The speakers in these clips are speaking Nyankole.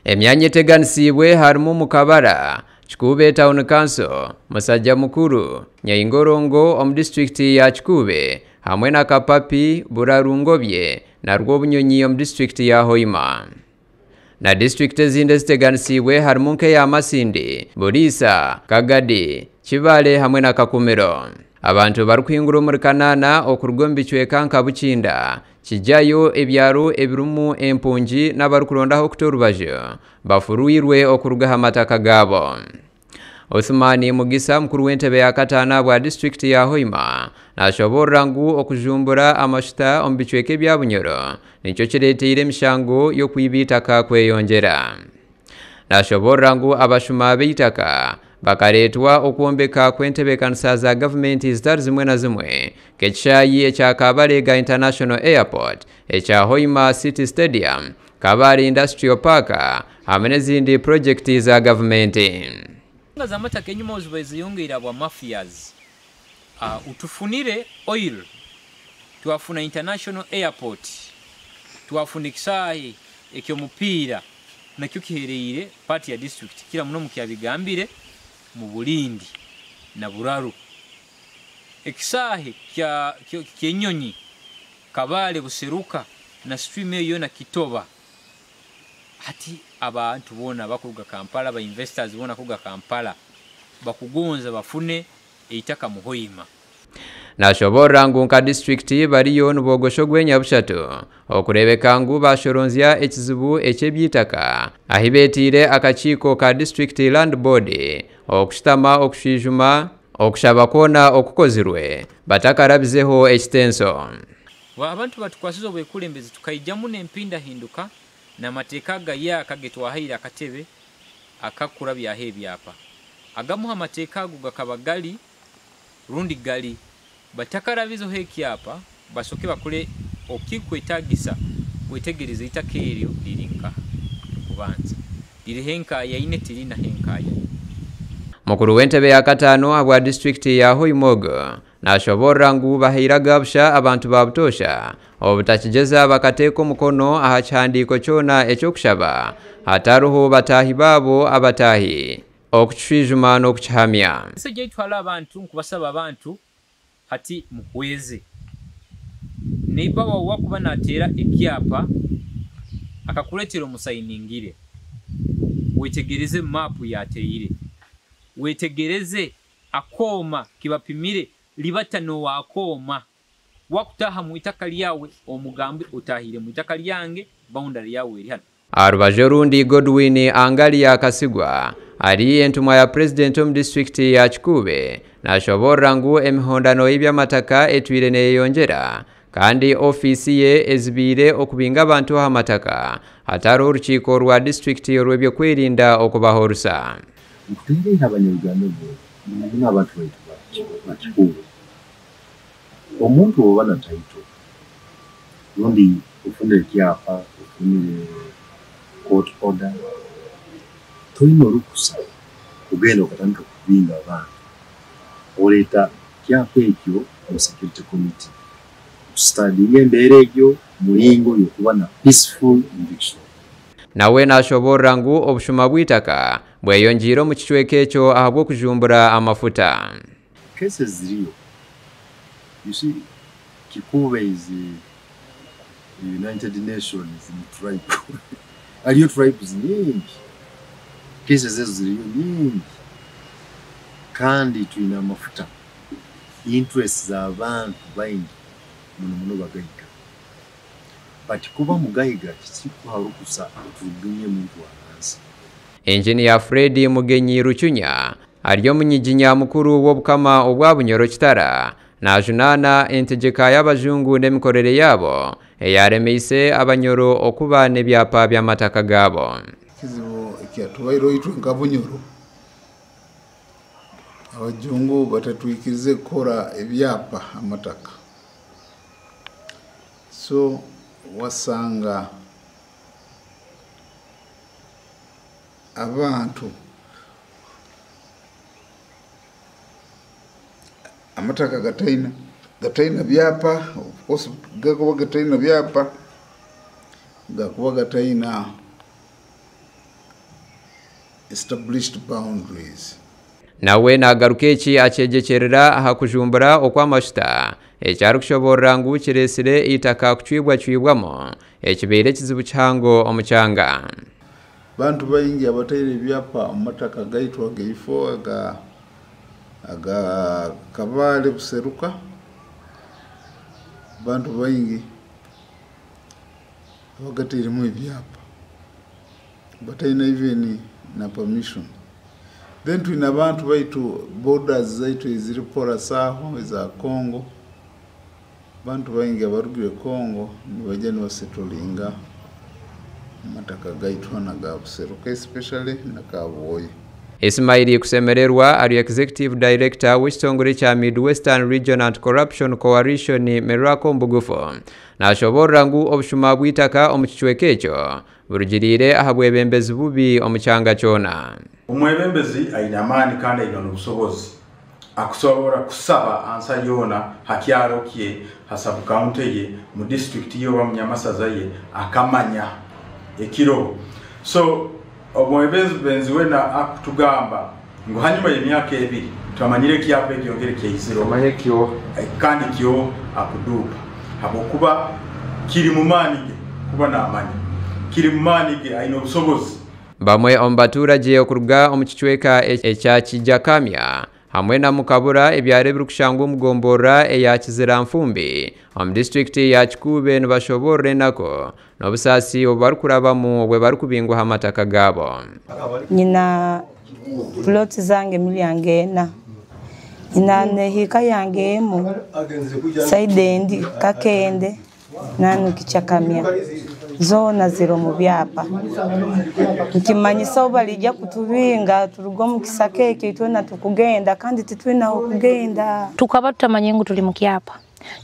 Emyanya eteganisiibwe harimu Mukabara, Kikuube Town Council, Musajja Mukuru, Nyaingorongo omu disiturikiti ya Kikuube hamwe na Kapapi, Burarungobye na Rwobunyonyi omu disiturikiti ya Hoima. Na disiturikiti ezindi eziteganisiibwe harimu nk'eya Masindi, Buliisa, Kagadi, Kibaale hamwe na Kakumiro. Abantu barikuhingura omuri Kanaana okuruga omu bicweka nka Bukinda, Kijayo, ebyaro ebirimu empungi n'abarikurondaho kuta orubaju bafurwirwe okuruga aha mataka gaabo. Othman Mugisa, mukuru w'entebe ya kataano ahabwa disiturikiti ya Hoima, nashoboorora ngu okujumbura amashuta omu bicweka ebya Bunyoro nikyo kireeteire emishango y'okwiba eitaka kweyongyera. Nashoboorora ngu abashuma b'eitaka bakareetwa okwombeka kw'entebeekanisa za gavumenti zitari zimwe na zimwe nk'ekishaayi ekya Kabalega International Airport, ekya Hoima City Stadium, Kabale Industrial Park hamwe n'ezindi purojekiti za gavumenti. Ensonga z'amataka enyima aho zibaire zeyongeire ahabwa mafias. Tufunire oil, twafuna international airport, twafuna ekisaahe eky'omupiira nakyo kihereire part ya district kukira muno omu Kyabigambire, mu Bulindi na Buraru. Ekisaahe ky'enyonyi Kabale, Buseruka na stream eyo yoona Kitoba. Hati abantu boona abakuruga Kampala, ba investors boona kuruga Kampala bakugonza bafune eitaka mu Hoima. Nashoboorora ngu nka disiturikiti bariyo niboogosha ogw'enyabushatu okureebeka ngu bashoronzya ekizibu eky'eby'eitaka ahi beeteire akakiiko ka disiturikiti Land Board okushutama okushwijuma okushaba kwona okukozirwe batakarabizeho ekitenso. Abantu batukwasize obwekulembezi tukaijamu n'empindahinduka n'amateeka agayaaka agetwahaire akatebe akakurabyaho ebyapa. Agamu ha mateeka ago gakaba gari rundi gari batakarabizeho ekyapa basoke bakore okikwetagisa kwetegereza eitaka eryo riri nkaha kubanza ririho enkayaine tirinaho enkayaine. Mukuru w'entebe ya kataano ahabwa disiturikiti ya Hoima ogu nashoboorora ngu bahaire agabusha abantu ba butoosha obutakigyeza bakateeka omukono aha kihandiiko kyona eky'okushaba hatariho bataahi baabo abataahi okukishwijuma n'okukihamya. Message ei tuhara abantu nkubasaba abantu hati muhweze. Neighbor wawe wakuba nateera ekyapa akakureetera omusayiningire, wetegereze map yateire, wetegereze akooma kibapimire ribata nowakooma. Wakutaaha mu itaka ryawe omugambe otahire mu itaka ryange, boundary yawe eri hanu. Aha rubaju orundi, Godwin Angalia Kasigwa ari entumwa ya Purezidenti omu disiturikiti ya Kikuube nashoboorora ngu emihondano y'eby'amataka etwire neyeyongyera kandi ofiisi ye ezibiire okubinga abantu aha mataka hatariho orukiiko rwa disiturikiti orw'ebyokwerinda okubaha orusa. Nkuteereire abanya-Uganda boona, muno muno abantu baitu ba Kikuube. Omuntu oba na title rundi ofunire ekyapa, ofunire court order, toine orukusa kugenda okatandika kubinga abantu. Oreeta kyapa ekyo omu security committee, tustudyinge embeera egyo muringo y'okuba na peaceful eviction. Nawe nashoboorora ngu obushuma bw'eitaka bweyongyeire omu kicweka ekyo ahabw'okujumbura amafuta. Cases ziriyo. You see, Kikuube is a United Nations in tribe. Hariyo tribes nyingi. Cases ezo ziriyo nyingi. Kandi twine amafuta. Interests z'abantu baingi muno muno bagaiga. But kuba mugaiga tikikuha rukusa oturugunye muntu wa hansi. Engineer Fred Mugenyi Rucunya ari omunyiginya mukuru w'Obukama obwa Bunyoro Kitara najunaana entegyeka y'abajungu n'emikorere yaabo eyaremeise Abanyoro okuba n'ebyapa by'amataka gaabo. Ekizibu ekyatubaireho itwe nka Bunyoro, abajungu batatwikirize kukora ebyapa amataka. So wasanga abantu amataka gataina byapa, of course gakuba gataina byapa, gakuba gataina established boundaries. Nawe nagaruka eki akyegyekyerera aha kujumbura okw'amashuta eki arikushoborora ngu kireesire eitaka kucwibwacwibwamu ekibaire ekizibu kihango omu kyanga. Bantu baingi abataire ebyapa omu mataka gaitu agaifo aga aga Kabale Buseruka, bantu baingi abagatairemu ebyapa bataina even na permission. Then twine abantu baitu borders zaitu eziri porous aho eza Congo, bantu baingi abarugire Congo nibaija nibasettlinga amataka gaitu hanu aga Buseruka especially na Kabwoya. Ismail Kusemererwa ari Executive Director w'ekitongore kya Midwestern Region Anti-Corruption Coalition Merako Mbugufu nashoborora ngu obushuma bw'eitaka omu kicweka ekyo burugiriire aha bwebembezi bubi omu kyanga kyona. Omwebembezi aine amaani kandi aine n'obusobozi akusobora kusaba ansa yoona ha kyaro kye, ha sub county ye, mu district ye oba munyamasaza ye akamanya ekiro. So omwebembezi wena akutugamba ngu hanyuma y'emyaka 2 twamanyire ekyapa ekyongere kyaizire Omanye kyo. Kandi kyo akuduupa habwokuba kiri mu maani ge kuba naamanya kiri mu maani ge aine obusobozi. Bamwe omu baturage okuruga omu kicweka ekya Kijakamya hamwe na Mukabura ebyaro ebirikushangwa omu gomborora eya Kiziranfumbi omu disitulikiti ya Kikuube nibashoborora enako n'obusaasi obu barikurabamu obwe barikubingwaho amataka gaabo. Nyina ploti zange miryango ena, nyina nehiika yange emu saidi endi Kakende nanu Kichakamya zoona ziri omu byapa. Nkimanyisa obu barijja kutubinga turuga omu kisaka ekyo itwena tukugenda kandi titwinaho kugenda. Tukaba tutamanye ngu turi mu kyapa,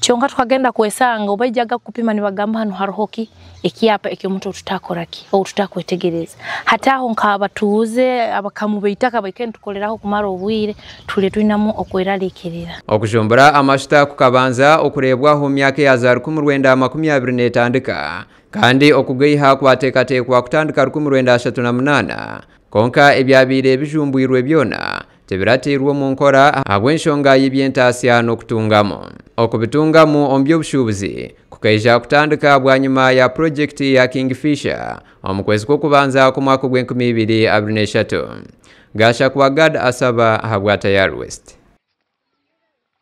kyonka tukagenda kwesanga obaijaga kupima nibagamba hanu hariho ki ekyapa ekyomuntu tutakora ki ou tutakwetegereza. Hataho nk'abatuuze abakamu beitaka baikeni tukoleraho kumara obwire tule twinamu okwerarikirira. Okujumbura amashuta kukabanza okurebwaho mu myaka ya za 1925 kandi okugaiha kwateekateekwa kutandika 1938, konka ebyabaire bijumbwirwe byona tibirateirwe omu nkora ahabw'enshonga y'eby'entaasya n'okutungamu. Okubitungamu omu by'obushuubuzi kukaija kutandika bwanyima ya purojekiti ya Kingfisher omu kwezi kw'okubanza kw'omwaka gw'enkumi ibiri abiri n'eshatu. Gashakwa Gad asaba ahabwa Tayari West.